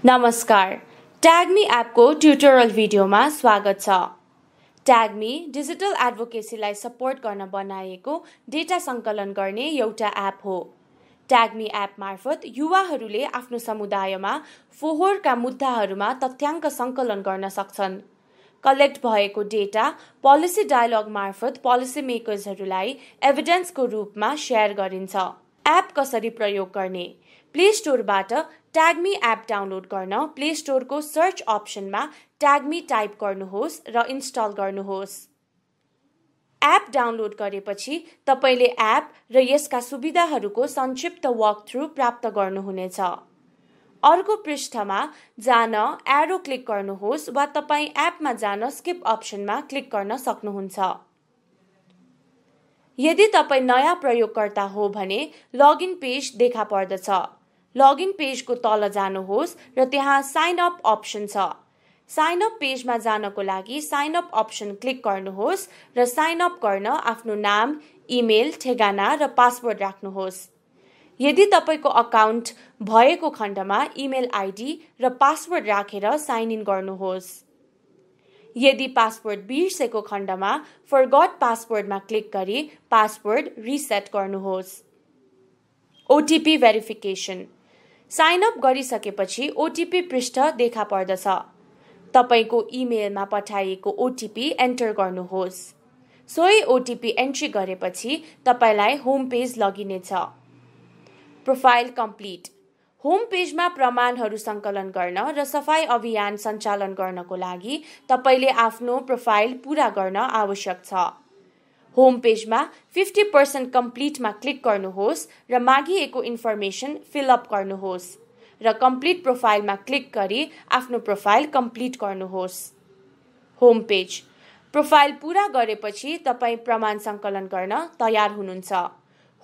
नमस्कार, ट्यागमी एपको ट्युटोरियल भिडियोमा स्वागत छ। ट्यागमी डिजिटल एडभोकेसीलाई सपोर्ट गर्न बनाएको डेटा सङ्कलन गर्ने एउटा एप हो। ट्यागमी एप मार्फत युवाहरूले आफ्नो समुदायमा फोहोरका मुद्दाहरूमा तथ्याङ्क सङ्कलन गर्न सक्छन्। कलेक्ट भएको डेटा पोलिसी डायलग मार्फत पोलिसी मेकर्सहरूलाई एभिडेन्सको रूपमा सेयर गरिन्छ। एप कसरी प्रयोग गर्ने? प्ले स्टोरबाट ट्यागमी एप डाउनलोड गर्न प्ले स्टोरको सर्च अप्सनमा ट्यागमी टाइप गर्नुहोस् र इन्स्टल गर्नुहोस्। एप डाउनलोड गरेपछि तपाईले एप र यसका सुविधाहरूको संक्षिप्त वकथ्रु प्राप्त गर्नुहुनेछ। अर्को पृष्ठमा जान एरो क्लिक गर्नुहोस् वा तपाईँ एपमा जान स्किप अप्सनमा क्लिक गर्न सक्नुहुन्छ। यदि तपाईँ नयाँ प्रयोगकर्ता हो भने लगइन पेज देखा पर्दछ। लगइन पेजको तल जानुहोस् र त्यहाँ साइन अप अप्सन छ। साइन अप पेजमा जानको लागि साइन अप अप्सन क्लिक गर्नुहोस् र साइन अप गर्न आफ्नो नाम, इमेल, ठेगाना र पासवर्ड राख्नुहोस्। यदि तपाईको अकाउन्ट भएको खण्डमा इमेल आइडी र पासवर्ड राखेर साइन इन गर्नुहोस्। यदि पासवर्ड बिर्सेको खण्डमा फरगट पासवर्डमा क्लिक गरी पासवर्ड रिसेट गर्नुहोस्। OTP verification. साइन अप गरिसकेपछि ओटिपी पृष्ठ देखा पर्दछ। तपाईको इमेलमा पठाइएको ओटिपी एन्टर गर्नुहोस्। सोही ओटिपी एन्ट्री गरेपछि तपाईलाई होम पेज लगिनेछ। Profile complete. होम पेजमा प्रमाणहरू सङ्कलन गर्न र सफाई अभियान सञ्चालन गर्नको लागि तपाईले आफ्नो प्रोफाइल पूरा गर्न आवश्यक छ। होम पेजमा 50% कम्प्लिटमा क्लिक गर्नुहोस् र मागिएको इन्फर्मेसन फिल अप गर्नुहोस् र कम्प्लिट प्रोफाइलमा क्लिक गरी आफ्नो प्रोफाइल कम्प्लिट गर्नुहोस्। Home page. प्रोफाइल पूरा गरेपछि तपाईँ प्रमाण सङ्कलन गर्न तयार हुनुहुन्छ।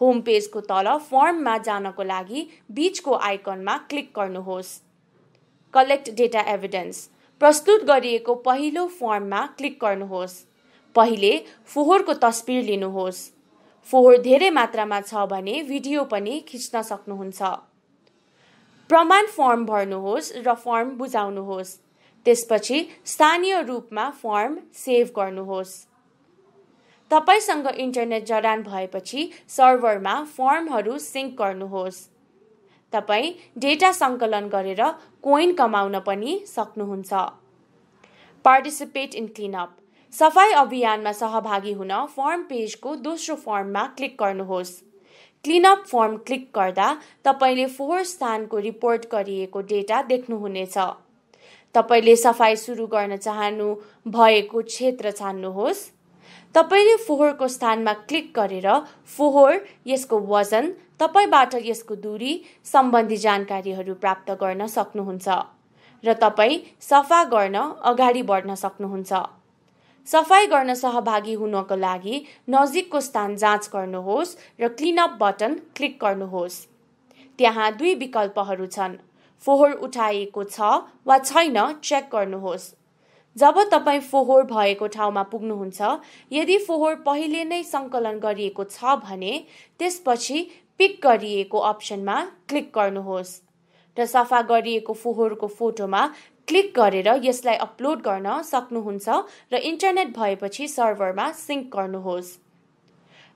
होम पेजको तल फर्ममा जानको लागि बीचको आइकनमा क्लिक गर्नुहोस्। Collect data evidence. प्रस्तुत गरिएको पहिलो फर्ममा क्लिक गर्नुहोस्। पहिले फोहोरको तस्बिर लिनुहोस्। फोहोर धेरै मात्रामा छ भने भिडियो पनि खिच्न सक्नुहुन्छ। प्रमाण फर्म भर्नुहोस् र फर्म बुझाउनुहोस्। त्यसपछि स्थानीय रूपमा फर्म सेभ गर्नुहोस्। तपाईसँग इन्टरनेट जडान भएपछि सर्भरमा फर्महरू सिङ्क गर्नुहोस्। तपाईँ डेटा सङ्कलन गरेर कोइन कमाउन पनि सक्नुहुन्छ। Participate in clean-up. सफाई अभियानमा सहभागी हुन फर्म पेजको दोस्रो फर्ममा क्लिक गर्नुहोस्। क्लिनअप फर्म क्लिक गर्दा तपाईले फोहोर स्थानको रिपोर्ट गरिएको डेटा देख्नुहुनेछ। तपाईले सफाई सुरु गर्न चाहनु भएको क्षेत्र छान्नुहोस्। तपाईले फोहोरको स्थानमा क्लिक गरेर फोहोर, यसको वजन, तपाईबाट यसको दूरी सम्बन्धी जानकारीहरू प्राप्त गर्न सक्नुहुन्छ र तपाईँ सफा गर्न अगाडि बढ्न सक्नुहुन्छ। सफाई गर्न सहभागी हुनको लागि नजिकको स्थान जाँच गर्नुहोस् र क्लिनअप बटन क्लिक गर्नुहोस्। त्यहाँ दुई विकल्पहरू छन्। फोहोर उठाइएको छ वा छैन चेक गर्नुहोस्। जब तपाईँ फोहोर भएको ठाउँमा पुग्नुहुन्छ, यदि फोहोर पहिले नै सङ्कलन गरिएको छ भने त्यसपछि पिक गरिएको अप्सनमा क्लिक गर्नुहोस् र सफा गरिएको फोहोरको फोटोमा क्लिक गरेर यसलाई अपलोड गर्न सक्नुहुन्छ र इन्टरनेट भएपछि सर्भरमा सिङ्क गर्नुहोस्।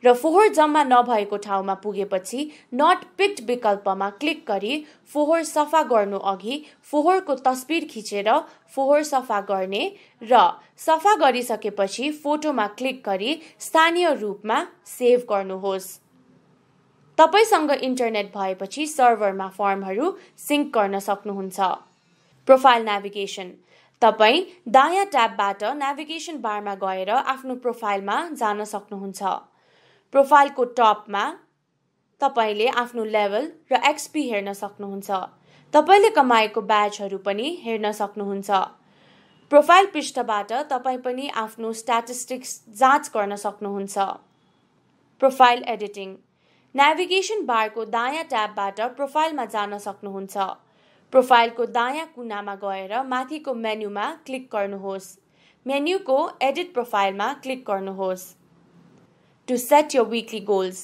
र फोहोर जम्मा नभएको ठाउँमा पुगेपछि नट पिक्ड विकल्पमा क्लिक गरी फोहोर सफा गर्नु अघि फोहोरको तस्बिर खिचेर फोहोर सफा गर्ने र सफा गरिसकेपछि फोटोमा क्लिक गरी स्थानीय रूपमा सेभ गर्नुहोस्। तपाईसँग इन्टरनेट भएपछि सर्भरमा फर्महरू सिङ्क गर्न सक्नुहुन्छ। Profile navigation. तपाईँ दायाँ ट्याबबाट नेभिगेसन बारमा गएर आफ्नो प्रोफाइलमा जान सक्नुहुन्छ। प्रोफाइलको टपमा तपाईले आफ्नो लेभल र एक्सपी हेर्न सक्नुहुन्छ। तपाईले कमाएको ब्याजहरू पनि हेर्न सक्नुहुन्छ। प्रोफाइल पृष्ठबाट तपाईँ पनि आफ्नो स्ट्याटिस्टिक्स जाँच गर्न सक्नुहुन्छ। Profile editing. नेभिगेसन बारको दायाँ ट्याबबाट प्रोफाइलमा जान सक्नुहुन्छ। प्रोफाइलको दायाँ कुनामा गएर माथिको मेन्युमा क्लिक गर्नुहोस्। मेन्युको एडिट प्रोफाइलमा क्लिक गर्नुहोस्। To set your weekly goals.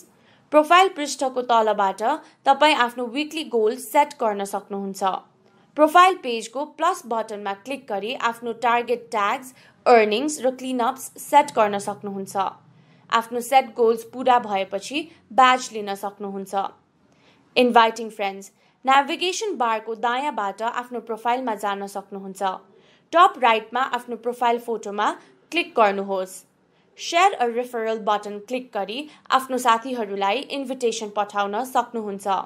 Profile पृष्ठको तलबाट तपाईँ आफ्नो विकली गोल सेट गर्न सक्नुहुन्छ। प्रोफाइल पेजको प्लस बटनमा क्लिक गरी आफ्नो टार्गेट ट्याग्स, अर्निङ्स र क्लिनअप्स सेट गर्न सक्नुहुन्छ। आफ्नो सेट गोल्स पूरा भएपछि ब्याज लिन सक्नुहुन्छ। इन्भाइटिङ फ्रेन्ड्स, नेभिगेसन बारको दायाँबाट आफ्नो प्रोफाइलमा जान सक्नुहुन्छ। टप राइटमा आफ्नो प्रोफाइल फोटोमा क्लिक गर्नुहोस्। Share a referral button click गरी आफ्नो साथीहरूलाई इन्भिटेसन पठाउन सक्नुहुन्छ।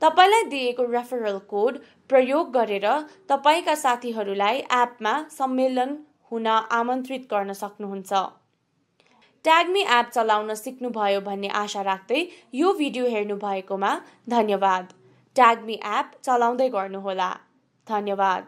तपाईलाई दिएको रेफरल कोड प्रयोग गरेर तपाईका साथीहरूलाई एपमा सम्मेलन हुन आमन्त्रित गर्न सक्नुहुन्छ। ट्यागमी एप चलाउन सिक्नुभयो भन्ने आशा राख्दै यो भिडियो हेर्नु भएकोमा धन्यवाद। ट्यागमी एप चलाउँदै गर्नुहोला। धन्यवाद।